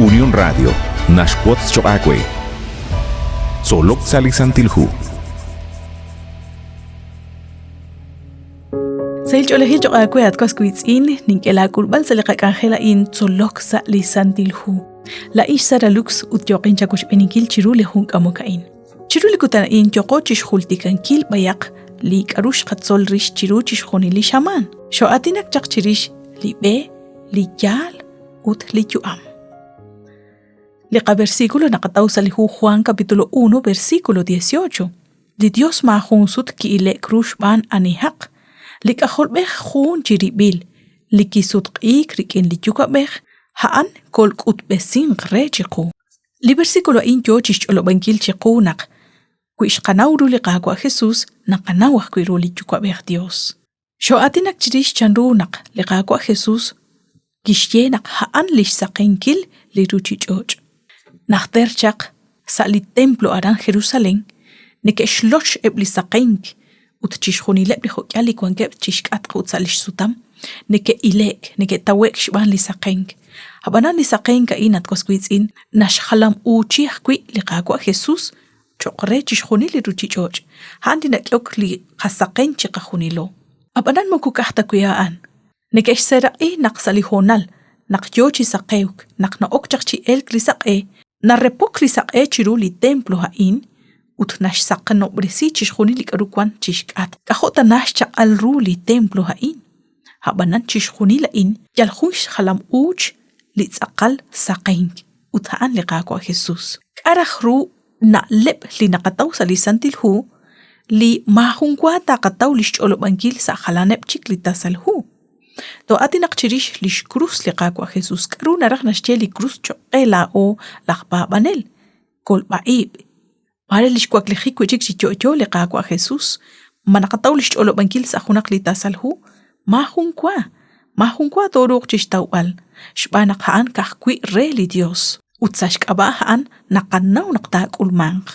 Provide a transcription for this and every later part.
Unión Radio naxwotz choq' aawe. Tzolok sa' li Santil Hu. Sahil ch'oolejil choq' aawe at was wiitz'in, nink'e laak'ulb'al sa' li qak'anjel a'in tzolok sa' li Santil Hu. Laa'in xSara Lux ut yooqin chawochb'eeninkil chiru li jun k'amok a'in. Chiru li kutan a'in yooqo chixjultikankil b'ayaq li k'aru xqatzol rix chiru chixjunil li xamaan. Xoo'aatinak chaq chirix li b'e, li yaal ut li yu'am. Li qaversículo naqataw sa' li hu Juan capítulo 1 versículo 18. Li Dios maajun sut ki'ile'k ru xb'aan anihaq, li K'ajolb'ej jun chirib'il, li kisutq'iik rik'in li Yuwa'b'ej, a'an kolk'utb'esinq re chiqu. Li versículo a'in yoo chixch'olob'ankil chiqu naq wi xqanaw ru li Qaawa' Jesus, naqanaw ajwi' ru li Yuwa'b'ej Dios. Xoo'aatinak chirix chanru naq li Qaawa' Jesus kixye naq a'an lix saqenkil li ruchich'och'. Najter chaq, sa' li templo aran Jerusalen, neke'xloch eb' li saqenk ut chixjunileb' li jo'k'ihal li wankeb' chi xk'atq ut sa' li xsutam, neke'ile'k, neke'tawe'k xb'aan li saqenk. Ab'anan li saqenk a'in, at was wiitz'in, naxjalam'uuchi ajwi' li Qaawa' Jesus cho'q re chixjunil li ruuchich'och', a'an li nak'ehok li qasaqen chiqajunilo. Ab'anan moko ka'aj ta wi' a'an, neke'xseeraq'i naq sa' li hoonal naq yo chi saqewk, naq na'ok chaq chi elk li saq'e, Narepok li saq'e chiru li templo a'in ut naxsaqenob'resi chixjunil li k'aru wank chi xk'atq. K'ajo' tana xchaq'al ru li templo a'in! Ab'anan chixjunil a'in yal jun xjalam uuch li tz'aqal saqenk, ut a'an li Qaawa' Jesús. K'a' raj ru na'leb' li naqataw sa' li Santil Hu li maajunwa taaqataw li xch'olob'ankil sa' jalaneb' chik li tasal hu? Too'aatinaq chirix li xkrus li Qaawa' Jesús. K'aru naraj naxye li krus cho'q qe laa'o laj paab'anel? Kolb'a ib'. Maare li xwaklijik wi' chik chi yo'yo li Qaawa' Jesús. Ma naqataw li xch'olob'ankil sa' junaq li tasal hu? Maajunwa. Maajunwa tooruuq chi xtawb'al, xb'aan naq a'an ka'ajwi' re li Yos. Ut sa' xk'ab'a' a'an naqanaw naq taak'ulmanq.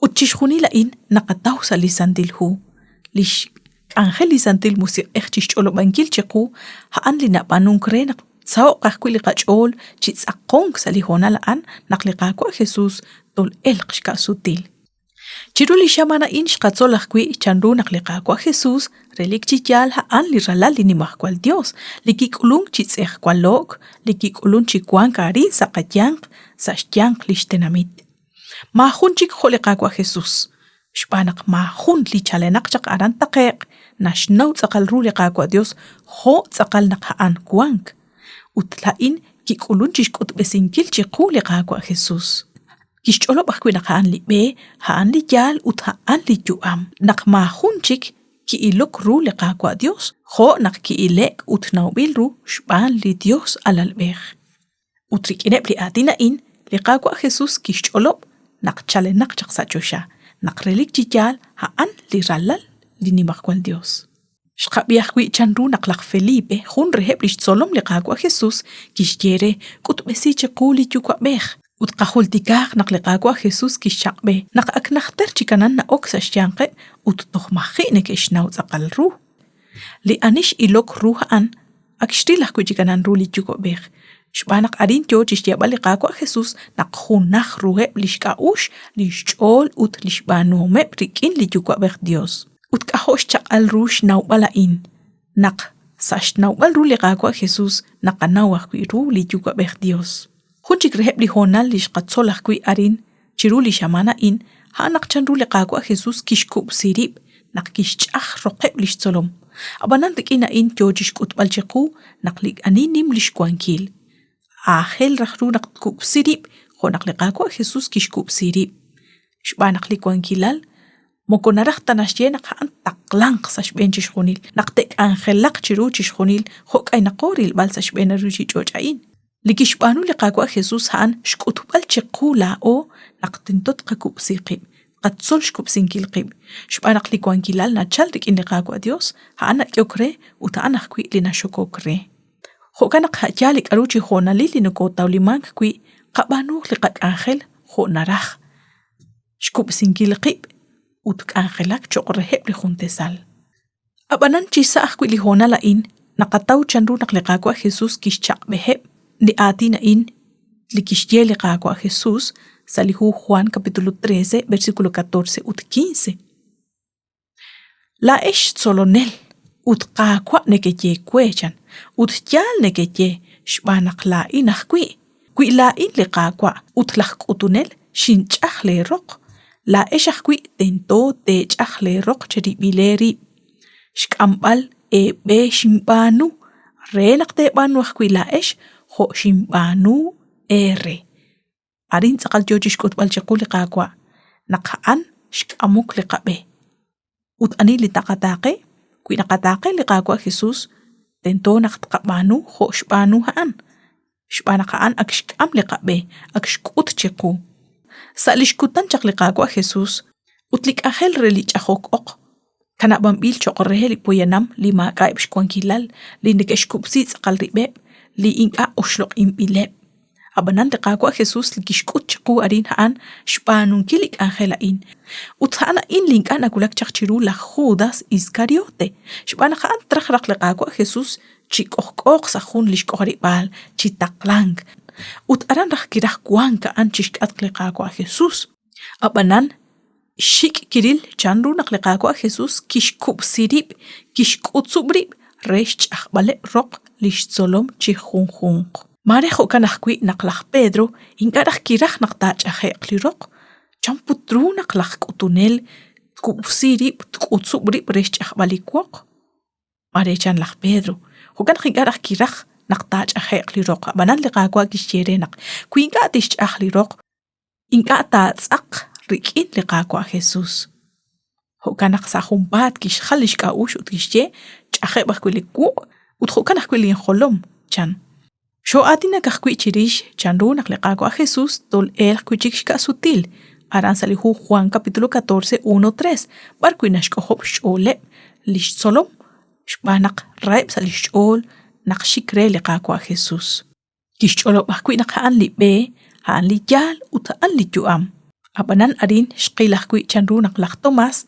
Ut chixjunil a'in naqataw sa' li Santil Hu. Li xk'anjel li Santil Musiq'ej chi xch'olob'ankil chiqu a'an li nab'aanunk re naq tsaho'q ajwi' li qach'ool chi tz'aqonk sa' li hoonal a'an naq li Qaawa' Jesús tol'elq xka'sutil. Chiru li xamaan a'in xqatzol ajwi' chanru naq li Qaawa' Jesús relik chi yaal a'an li Ralal li Nimajwal Yos, li kik'ulunk chi tz'ejwalo'k, li kik'ulunk chi wank arin sa' qayanq, sa' xyanq li xtenamit. Maajun chik jo' li Qaawa' Jesús, xb'aan naq maajun li chalenaq chaq aran taqe'q naxnaw tz'aqal ru li Qaawa' Yos jo' tz'aqal naq a'an wank. Ut laa'in kik'ulunk chi xk'utb'esinkil chiqu li Qaawa' Jesús. Kixch'olob' ajwi' naq a'an li b'e, a'an li yaal ut a'an li yu'am, naq maajun chik ki'ilok ru li Qaawa' Yos jo' naq ki'ile'k ut nawb'il ru xb'aan li Yos Alalb'ej. Ut rik'ineb' li aatin a'in, li Qaawa' Jesús kixch'olob' naq chalenaq chaq sa' choxa, naq relik chi yaal a'an li Ralal li Nimajwal Yos. Xqab'i ajwi' chanru naq laj Felipe, jun reheb' li xtzolom li Qaawa' Jesús, kixye re, K'utb'esi chiqu li Yuwa'b'ej. Ut qajultikaaq naq li Qaawa' Jesús kixchaq'b'e naq ak najter chik anan na'ok sa' xyanqeb' ut toj maji' neke'xnaw tz'aqal ru. Li ani x'ilok ru a'an, ak xril ajwi' chik anan ru li Yuwa'b'ej, xb'aan naq arin yo chi xyeeb'al li Qaawa' Jesus naq junaj ruheb' li xk'a'uxl, li xch'ool ut li xb'aanuhomeb' rik'in li Yuwa'b'ej Yos. Ut k'ajo' xchaq'al ru xnawb'al a'in, naq sa' xnawb'al ru li Qaawa' Jesus naqanaw ajwi' ru li Yuwa'b'ej Yos. Jun chik reheb' li hoonal li xqatzol ajwi' arin chiru li xamaan a'in, a'an naq chanru li Qaawa' Jesus kixkub'si rib' naq kixch'aj roqeb' li xtzolom. Ab'anan rik'in a'in yoo chixk'utb'al chiqu naq li ani nim lix wankil, aajel raj ru naq tkub'si rib' jo' naq li Qaawa' Jesus kixkub'si rib', xb'aan naq li wankilal Moko naraj ta naxye naq a'an taqlanq sa' xb'een chixjunil, naq te'k'anjelaq chiru chixjunil jo' k'aynaqo rilb'al sa' xb'een li ruuchich'och' a'in. Li kixb'aanu li Qaawa' Jesús a'an xk'utb'al chiqu laa'o naq tento tqakub'si qib', tqatzol xkub'sinkil qib', xb'aan naq li wankilal nachalk rik'in li Qaawa' Yos, a'an nak'ehok re ut a'an ajwi' li naxokok re. Jo'kan naq a' yaal li k'aru chi hoonalil li nokootawlimank wi', qab'aanuuq li qak'anjel jo' naraj. xkub'sinkil qib' ut k'anjelak cho'q reheb' li juntesal. Ab'anan chi sa' ajwi' li hoonal a'in naqataw chanru naq li Qaawa' Jesús kixchaq'b'eheb' li aatin a'in. li kixye li Qaawa' Jesús sa' li hu Juan capítulo 13, versículo 14 ut 15. Laa'ex tzolonel ut Qaawa' nekeye we chan, ut yaal nekeye xb'aan naq laa'in ajwi'. Wi laa'in li Qaawa' ut laj k'utunel xinch'aj leeroq, laa'ex ajwi' tento teech'aj leeroq cherib'il eerib'. Xk'amb'al eeb'e xinb'aanu re naq teeb'aanu ajwi' laa'ex jo' xinb'aanu eere. Arin tz'aqal yo chi xk'utb'al chiqu li Qaawa' naq a'an xk'amok li qab'e. Ut ani li taqataaqe? Wi naqataaqe li Qaawa' Jesús, tento naq tqab'aanu jo' xb'aanu a'an, xb'aan naq a'an ak xk'am li qab'e, ak xk'ut chiqu. Sa' li xkutan chaq li Qaawa' Jesús ut li k'anjel re li ch'ajok oq kanab'anb'il cho'q re li poyanam li maak'a'eb' xwankilal, li neke'xkub'si tz'aqal rib'eb', li ink'a' oxloq'inb'ileb'. Ab'anan li Qaawa' Jesús li kixk'ut chiqu arin a'an xb'aanunkil li k'anjel a'in. Ut a'an a'in li ink'a' nawulak chaq chiru laj Judas Iscariote, xb'aan naq a'an traj raj li Qaawa' Jesús chi k'ojk'ooq sa' jun li xk'ojarib'aal chi taqlank. Ut aran raj kiraj wank a'an chixk'atq li Qaawa' Jesús. Ab'anan, xik' kiril chanru naq li Qaawa' Jesús kixkub'si rib', kixk'utzub' rib' re xch'ajb'aleb' roq li xtzolom chi junjunq. Maare jo'kan ajwi' naq laj Pedro ink'a' raj kiraj naq taach'aje'q li roq. Chan put ru naq laj k'utunel tkub'si rib', tk'utzub' rib' re xch'ajb'al li woq? Maare chan laj Pedro, jo'kan naq ink'a' raj kiraj naq taach'aje'q li roq. Ab'anan li Qaawa' kixye re naq wi ink'a' tixch'aj li roq, ink'a' taatz'aq rik'in li Qaawa' Jesús. Jo'kan naq sa' junpaat kixjal li xk'a'uxl ut kixye, Ch'ajeb' ajwi' li wuq' ut jo'kan ajwi' linjolom, chan. Xoo'aatinak ajwi' chirix chanru naq li Qaawa' Jesús tol'elq wi' chik xka'sutil, aran sa' li hu Juan capítulo 14, 1, 3, b'arwi' naxk'ojob' xch'ooleb' li xtzolom xb'aan naq raheb' sa' li xch'ool naq xik re li Qaawa' Jesús. Kixch'olob' ajwi' naq a'an li b'e, a'an li yaal ut a'an li yu'am. Ab'anan arin xqil ajwi' chanru naq laj Tomás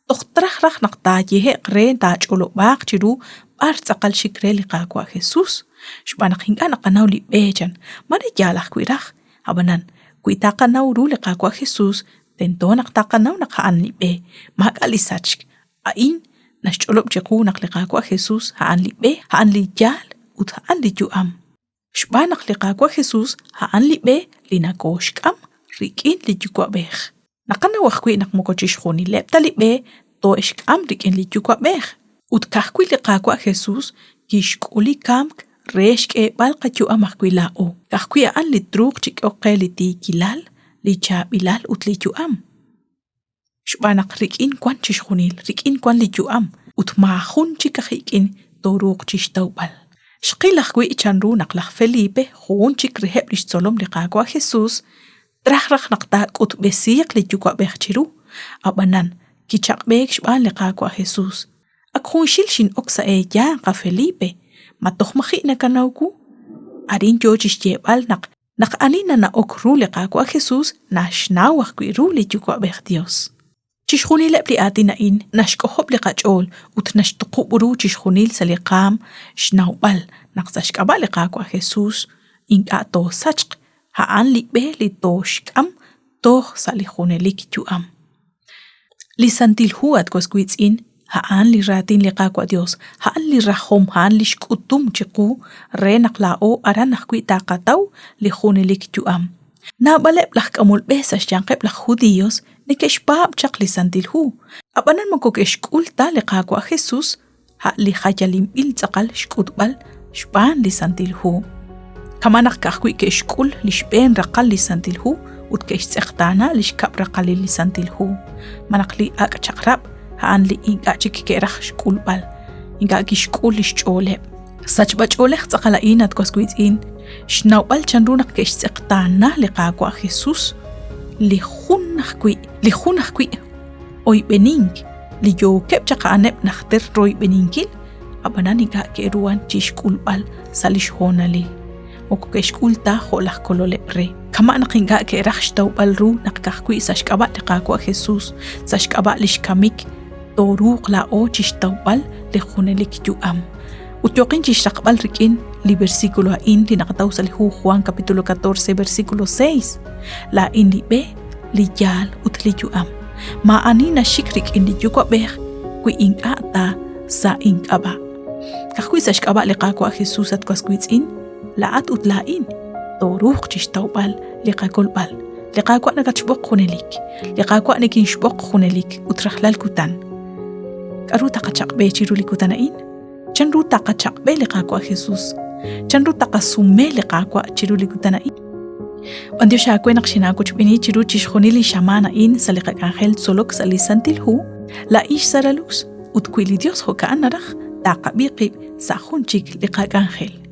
toj traj raj naq taayehe'q re taach'olob'aaq chiru b'ar tz'aqal xik re li Qaawa' Jesús, xb'aan naq ink'a' naqanaw li b'e chan, mare yaal ajwi' raj. Ab'anan, wi taqanaw ru li Qaawa' Jesús, tento naq taqanaw naq a'an li b'e, maak'a' li sachk. A'in naxch'olob' chiqu naq li Qaawa' Jesús a'an li b'e, a'an li yaal ut a'an li yu'am. Xb'aan naq li Qaawa' Jesús a'an li b'e li nakooxk'am rik'in li Yuwa'b'ej. Naqanaw ajwi' naq moko chixjunileb' ta li b'e too'exk'am rik'in li Yuwa'b'ej. Ut ka'ajwi' li Qaawa' Jesús kixk'ul li kamk re xk'eeb'al qayu'am ajwi' laa'o. Ka'ajwi' a'an li truuq chi k'ehok qe li tiikilal, li chaab'ilal ut li yu'am. Xb'aan naq rik'in wank chixjunil, rik'in wank li yu'am ut maajun chik aj ik'in tooruuq chi xtawb'al. Xqil ajwi' chanru naq laj Felipe, jun chik reheb' li xtzolom li Qaawa' Jesús, traj raj naq taak'utb'esiiq li Yuwa'b'ej chiru, ab'anan kichaq'b'eek xb'aan li Qaawa' Jesús. Ak junxil xin'ok sa' eeyanq, a Felipe, ma toj maji' nakanaw wu? Arin yo chi xyeeb'al naq Naq ani nana'ok ru li Qaawa' Jesús naxnaw ajwi' ru li Yuwa'b'ej Dios. Chixjunileb' li aatin a'in naxk'ojob' li qach'ool ut naxtuqub' ru chixjunil sa' li qaam xnawb'al naq sa' xk'ab'a' li Qaawa' Jesús ink'a' toosachq, a'an li b'e li tooxk'am toj sa' li junelik yu'am. Li Santil Hu, at was wiitz'in, a'an li raatin li Qaawa' Dios, a'an li rajom, a'an lix k'utum chiqu re naq laa'o aran ajwi' taqataw li junelik yu'am. Naab'aleb' laj k'amol b'e sa' xyanqeb' laj Judios neke'xpaab' chaq li Santil Hu, a'b'anan moko ke'xk'ul ta li Qaawa' Jesus a' li jayalinb'il tz'aqal xk'utb'al xb'aan li Santil Hu. Kama' naq ka'ajwi' ke'xk'ul li xb'een raqal li Santil Hu ut ke'xtz'eqtaana li xkab' raqalil li Santil Hu, malaj li Ak' Chaq'rab' a'an li ink'a' chik ke'raj xk'ulb'al, ink'a' kixk'ul li xch'ooleb'. Sachb'ach'oolej tz'aqal a'in, at was wiitz'in, xnawb'al chanru naq ke'xtz'eqtaana li Qaawa' Jesus, li jun ajwi', li jun ajwi' oyb'enink li yookeb' chaq a'aneb' najter royb'eninkil, ab'anan ink'a' ke'ruhan chi xk'ulb'al sa' li xhoonalil. Moko ke'xk'ul ta jo' laj kololeb' re. Kama' naq ink'a' ke'raj xtawb'al ru naq ka'ajwi' sa' xk'ab'a' li Qaawa' Jesus, sa' xk'ab'a' li xkamik, tooruuq laa'o chi xtawb'al li junelik yu'am. Ut yooqin chi xraqb'al rik'in li versículo a'in li naqataw sa' li hu Juan capítulo 14 versículo 6. Laa'in li b'e, li yaal ut li yu'am. Maa'ani naxik rik'in li Yuwa'b'ej wi ink'a' ta sa' ink'ab'a'. Ka'ajwi' sa' xk'ab'a' li Qaawa' Jesus at was wiitz'in, laa'at ut laa'in tooruuq chixtawb'al li qakolb'al. Li Qaawa' nakatxb'oq junelik. Li Qaawa' nikinxb'oq junelik ut rajlal kutan. K'aru taqachaq'b'e chiru li kutan a'in? Chanru taqachaq'b'e li Qaawa' Jesus? Chanru taqasume li Qaawa' chiru li kutan a'in? B'antiox aawe naq xinaawochb'eeni chiru chixjunil li xamaan a'in sa' li qak'anjel tzolok sa' li Santil Hu, laa'in xSara Lux, ut wi li Dios jo'ka'an naraj, taqab'i qib' sa' jun chik li qak'anjel.